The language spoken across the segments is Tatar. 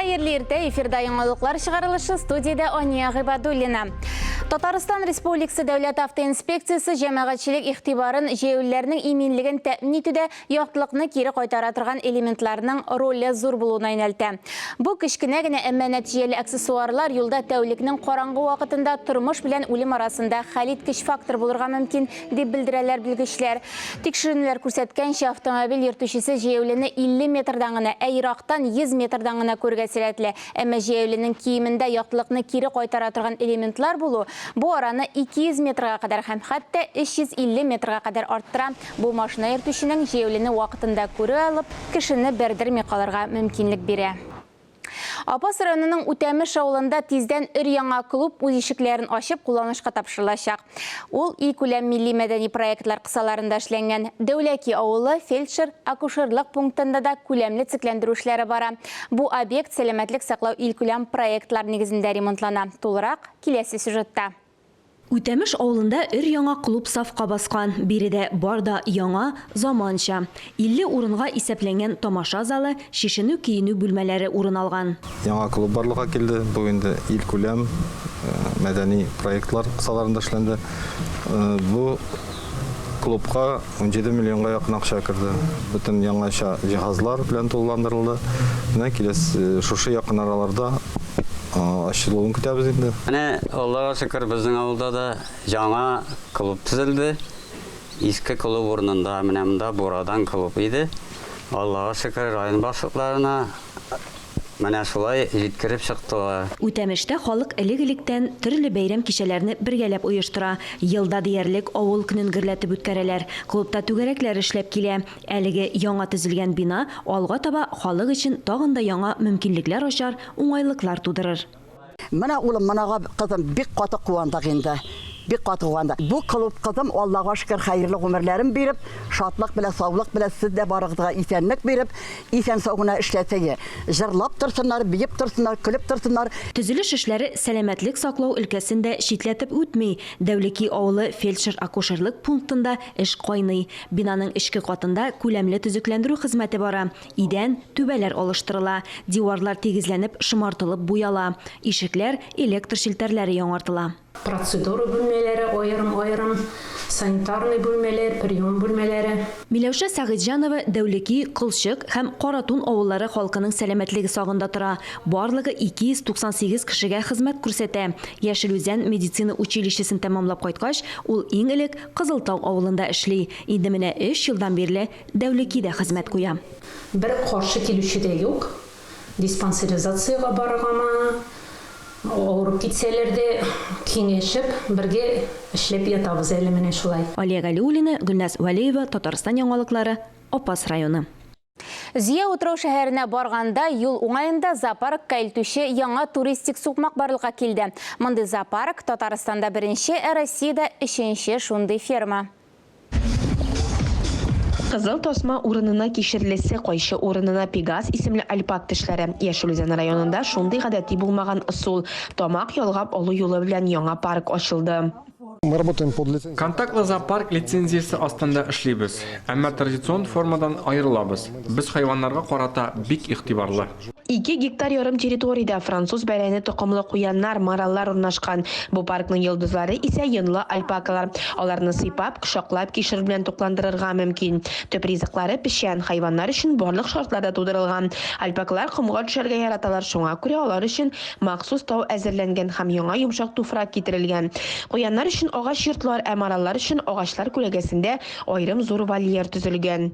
Хәерле иртә, эфирда яңалыклар чыгарылышы, студиядә Ания Гыйбадуллина. Татарстан Республикасы Дәүләт автоинспекциясе җәмәгатьчелек игътибарын җәяүлеләрнең иминлеген тәэмин итүдә яктылыкны кире кайтара торган элементларның роле зур булуына юнәлтә. Бу кечкенә генә, әмма нәтиҗәле аксессуарлар юлда тәүлекнең караңгы вакытында тормыш белән үлем арасында хәлиткеч фактор булырга мөмкин, дип белдерәләр белгечләр. Тикшеренүләр күрсәткәнчә, автомобиль йөртүчесе җәяүлене 50 метрдан гына, ә ерактан 100 метрдан гына күрергә сәләтле. Әмма җәяүленең киемендә яктылыкны кире кайтара торган элементлар булу бу араны 200 метрга кадәр һәм хәтта 350 метрга кадәр арттыра. Бу машина йөртүченең җәяүлене вакытында күрә алып, кешене бәрдерми калырга мөмкинлек бирә. Апас районының Үтәмеш авылында тиздән өр-яңа клуб үз ишекләрен ачып кулланышка тапшырылачак. Ул илкүләм милли-мәдәни проектлар кысаларында эшләнгән. Дәүләки авылы фельдшер-акушерлык пунктында да күләмле төзекләндерү эшләре бара. Бу объект Сәламәтлек саклау илкүләм проектлар нигезендә ремонтлана. Тулырак, киләсе сюжетта. Үтәмеш авылында өр-яңа клуб сафка баскан. Биредә бар да яңа, заманча. 50 урынга исәпләнгән тамаша залы, чишенү-киенү бүлмәләре урын алган. Яңа клуб барлыкка килде. Бу инде илкүләм мәдәни проектлар кысаларында эшләнде. Бу клубка 17 миллионга якын акча керде. Бөтен яңача җиһазлар белән тулыландырылды. Менә киләсе шушы якын араларда ачылуын көтәбез инде. Менә, Аллага шөкер, безнең авылда да яңа клуб төзелде. Иске клуб урынында менә монда бурадан клуб иде. Аллага шөкер, район башлыкларына менә шулай җиткереп чыктылар. Үтәмештә халык элек-электән төрле бәйрәм-кичәләрне бергәләп оештыра. Елда диярлек Авыл көнен гөрләтеп үткәрәләр. Клубта түгәрәкләр эшләп килә. Әлеге яңа төзелгән бина алга таба халык өчен тагын да яңа мөмкинлекләр ачар, уңайлыклар тудырыр. Менә улым, менә кызым, бик каты куандык инде. Бик каты куандык. Бу клуб, кызым, Аллага шөкер, хәерле гомерләрен биреп, шатлык белән, саулык белән, сез дә барыгызга исәнлек биреп, исән-сау гына эшләсәе. Җырлап торсыннар, биеп торсыннар, көлеп торсыннар. Төзелеш эшләре сәламәтлек саклау өлкәсен дә читләтеп үтми. Дәүлеки авылы фельдшер-акушерлык пунктында эш кайный. Бинаның эчке катында күләмле төзекләндерү хезмәте бара. Идән, түбәләр алыштырыла, диварлар тигезләнеп, шомартылып буяла, ишекләр, электр челтәрләре яңартыла. Процедура бүлмәләре аерым-аерым, санитарный бүлмәләр, прием бүлмәләре. Миләүшә Сәгыйтьҗанова Дәүлеки, Колчык һәм Каратун авыллары халкының сәламәтлеге сагында тора. Барлыгы 298 кешегә хезмәт күрсәтә. Яшел Үзән медицина училищесын тәмамлап кайткач, ул иң элек Кызыл Тау авылында эшли, инде менә өч елдан бирле Дәүлекидә хезмәт куя. Бер каршы килүче дә юк. Диспансеризациягә барыргамы, авырып китсәләр дә, киңәшеп, бергә эшләп ятабыз әле менә шулай. Алия Галиуллина, Гөлназ Вәлиева, Татарстан яңалыклары, Апас районы. Зөя утрау-шәһәренә барганда юл уңаенда зоопаркка илтүче яңа туристик сукмак барлыкка килде. Мондый зоопарк, Татарстанда беренче, ә Россиядә өченче шундый ферма. Кызыл тасма урынына кишерлесе, кайчы урынына Пегас исемле альпак тешләре. Яшел Үзән районында шундый гадәти булмаган ысул, тамак ялгап алу юлы белән яңа парк ачылды. Контактлы зоопарк лицензиясе астында эшлибез, әмма традицион формадан аерылабыз. Без хайваннарга карата бик игътибарлы. Ике гектар ярым территориядә француз бәрәне токымлы куяннар, мараллар урнашкан. Бу паркның йолдызлары исә йонлы альпакалар. Аларны сыйпап, кочаклап, кишер белән тукландырырга мөмкин. Төп ризыклары, печән. Хайваннар өчен барлык шартлар да тудырылган. Альпакалар комга төшәргә яраталар, шуңа күрә алар өчен Махсус тау әзерләнгән һәм яңа йомшак туфрак китерелгән. Куяннар өчен агач йортлар, ә мараллар өчен агачлар күләгәсендә аерым зур вольер төзелгән.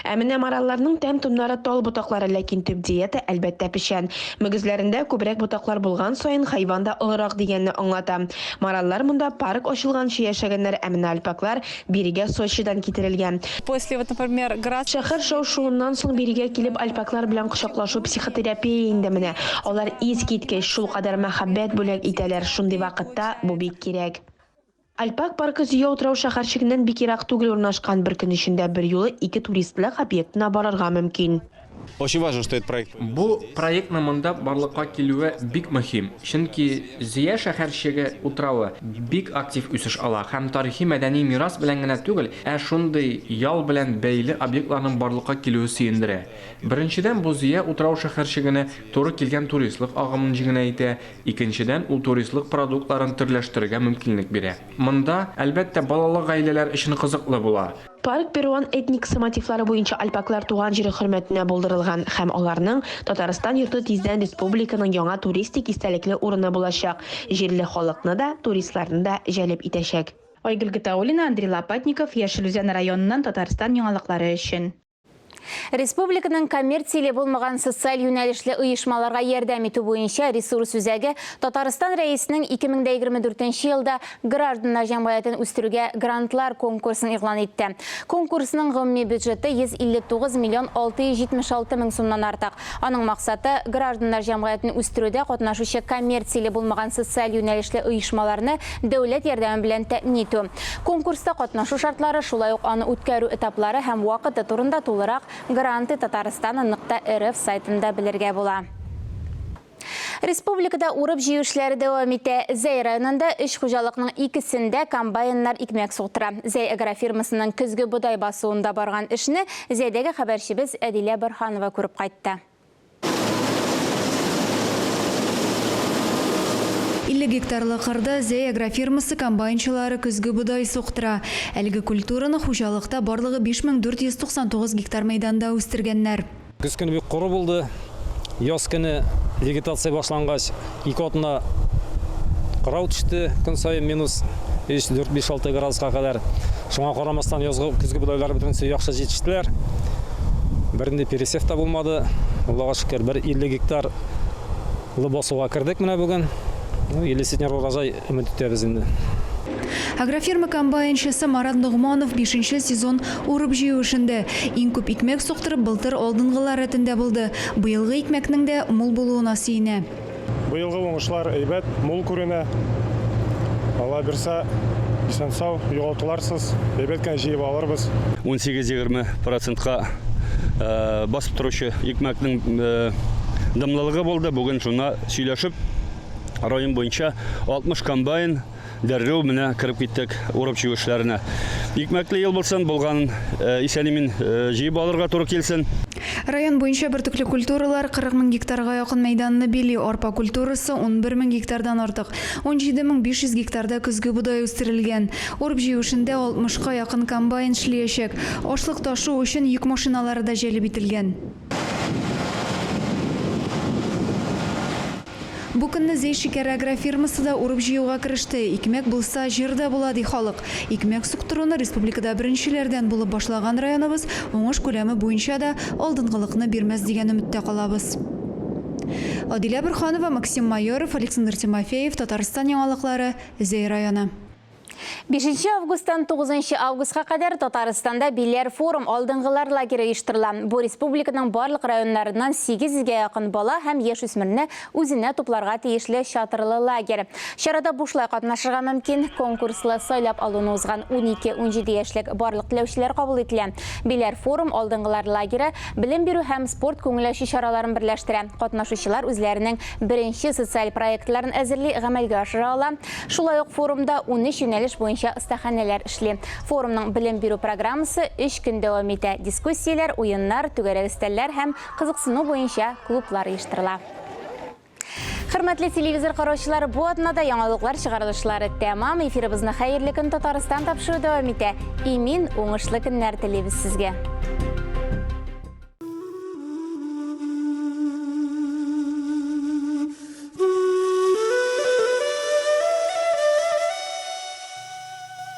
Ә менә маралларның тәм-томнары тал ботаклары, ләкин төп диета, әлбәттә, печән. Мөгезләрендә күбрәк ботаклар булган саен хайван да олырак дигәнне аңлата. Мараллар монда парк ачылганчы яшәгәннәр, ә менә альпаклар Бирегә Сочидан китерелгән. После вот, например, град. Шәһәр шау-шуыннан соң бирегә килеп альпаклар белән кочаклашу психотерапия инде менә. Алар искиткеч, шулкадәр мәхәббәт бүләк итәләр, шундый вакытта бу бик кирәк. Альпак паркы Зөя утрау-шәһәрчегеннән бик ерак түгел урнашкан, бер көн эчендә берьюлы ике туристлык объектына барырга мөмкин. Очень важно, что этот проект. Бу проектның монда барлыкка килүе бик мөһим, чөнки Зөя шәһәрчеге утравы бик актив үсеш ала һәм тарихи-мәдәни мирас белән генә түгел, ә шундый ял белән бәйле объектларның барлыкка килүе сөендерә. Беренчедән, бу Зөя утрау-шәһәрчегенә туры килгән туристлык агымын җиңеләйтә, икенчедән, ул туристлык продуктларын төрләштерергә мөмкинлек бирә. Монда, әлбәттә, балалы гаиләләр өчен кызыклы була. Парк перуан этникасы мотивлары буенча альпаклар туган җире хөрмәтенә булдырылган һәм аларның Татарстан йорты тиздән республиканың яңа туристик истәлекле урыны булачак, җирле халыкны да, туристларны да җәлеп итәчәк. Айгөл Гатауллина, Андрей Лопатников, Яшел Үзән районыннан Татарстан яңалыклары өчен. Республиканың коммерцияле булмаган социаль юнәлешле оешмаларга ярдәм итү буенча ресурс үзәге Татарстан Рәисенең 2024 елда гражданнар җәмгыятен үстерүгә грантлар конкурсын игълан итте. Конкурсның гомуми бюджеты 159 миллион 676 мең сумнан артык. Аның максаты, гражданнар җәмгыятен үстерүдә катнашучы коммерцияле булмаган социаль юнәлешле оешмаларны дәүләт ярдәме белән тәэмин итү. Конкурста катнашу шартлары, шулай ук аны үткәрү этаплары һәм вакыты турында тулырак Гранты Татарстана нокта рф сайтында белергә була. Республикада урып-җыю эшләре дәвам итә. Зәй районында өч хуҗалыкның икесендә комбайннар икмәк суктыра. Зәй агрофирмасының көзге бодай басуында барган эшне Зәйдәге хәбәрчебез Әдилә Борһанова күреп кайтты. 50 гектарлы кырда Зәй агрофирмасы комбайнчылары көзге бодай суктыра. Әлеге культураны хуҗалыкта барлыгы 5499 гектар мәйданда үстергәннәр. Көз көне бик коры булды. Яз көне вегетация башлангач, ике атна кырау төште, көн саен минус 3, 4, 5, 6 градуска кадәр. Шуңа карамастан, язгы, көзге бодайлар бөтенесе яхшы җитештеләр. Бернинди пересев та булмады. Аллага шөкер, бер 50 гектар лы басуга кердек менә бүген. Ну, 50 центнер урожай өмет итәбез инде. Агрофирма комбайнчысы Марат Ногманов бишенче сезон урып-җыю эшендә. Иң күп икмәк суктырып, былтыр алдынгылар рәтендә булды. Быелгы икмәкнең дә мул булуына сөенә. Быелгы уңышлар әйбәт, мул күренә. Алла бирса, исән-сау, югалтуларсыз, әйбәт кенә җыеп алырбыз. Унсигез-егерме процентка басып торучы икмәкнең дымлылыгы булды. Бүген шуңа сөйләшеп, район буенча 60 комбайн дәррәү менә кереп киттек урып-җыю эшләренә. Икмәкле ел булсын, булганын исән-имин җыеп алырга туры килсен. Район буенча бөртекле культуралар 40 мең гектарга якын мәйданны били, арпа культурасы 11 мең гектардан артык, 17500 гектарда көзге бодай үстерелгән. Урып-җыю эшендә 60 ка якын комбайн эшлиячәк. Ашлык ташу өчен йөк машиналары да җәлеп ителгән. Бу көнне Зәй шикәре агрофирмасы да урып-җыюга кереште. Икмәк булса, җыр да була, ди халык. Икмәк суктыруны республикада беренчеләрдән булып башлаган районыбыз уңыш күләме буенча да алдынгылыкны бирмәс дигән өметтә калабыз. Адилә Борһанова, Максим Майоров, Александр Тимофеев, Татарстан яңалыклары, Зәй районы. Бишенче августтан тугызынчы августка кадәр Татарстанда Биләр форум алдынгылар лагере оештырыла. Бу республиканың барлык районнарыннан 800 гә якын бала һәм яшүсмерне үзенә тупларга тиешле чатырлы лагерь. Чарада бушлай катнашырга мөмкин. Конкурслы сайлап алуны узган 12-17 яшьлек барлык теләүчеләр кабул ителә. Биләр форум алдынгылар лагере белем бирү һәм спорт күңел ачу чараларын берләштерә. Катнашучылар үзләренең беренче социаль проектларын әзерли, гамәлгә ашыра ала. Шулай ук форумда 13 юнәлеш буенча остаханәләр эшли. Форумның белем бирү программасы өч көн дәвам итә. Дискуссияләр, уеннар, түгәрәк өстәлләр һәм кызыксыну буенча клублар оештырыла. Хөрмәтле телевизор караучылар, бу атнада яңалыклар чыгарылышлары тәмам. Эфирыбызны Хәерле көн Татарстан тапшыруы дәвам итә. Имин, уңышлы көннәр телибез сезгә.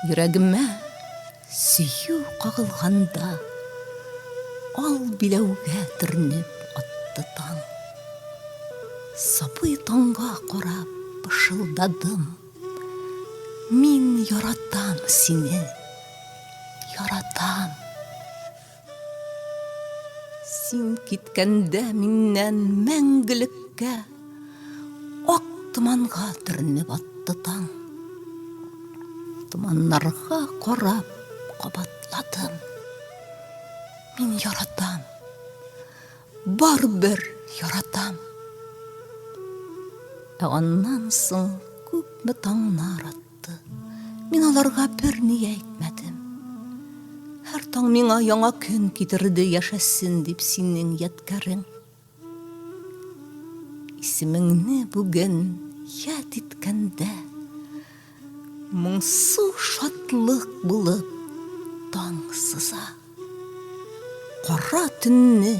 Йөрәгемә сөю кагылганда, Ал биләүгә төренеп атты таң. Сабый таңга карап пышылдадым, Мин яратам сине, яратам. Син киткәндә миннән мәңгелеккә Ак томанга төренеп атты таң. Томаннарга карап кабатладым, Мин яратам. Барыбер яратам. Ә аннан соң күпме таңнар атты. Мин аларга берни әйтмәдем. Һәр таң миңа яңа көн китерде, яшәсен дип синең ядкәрең. Исемеңне бүген яд иткәндә, Моңсу шатлык булып таң сыза. Кара төнне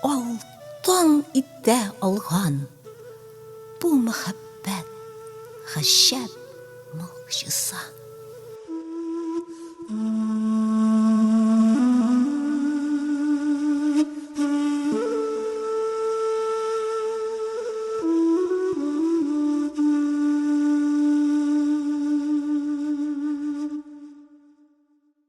ал таң итә алган Бу мәхәббәт гаҗәп могҗиза.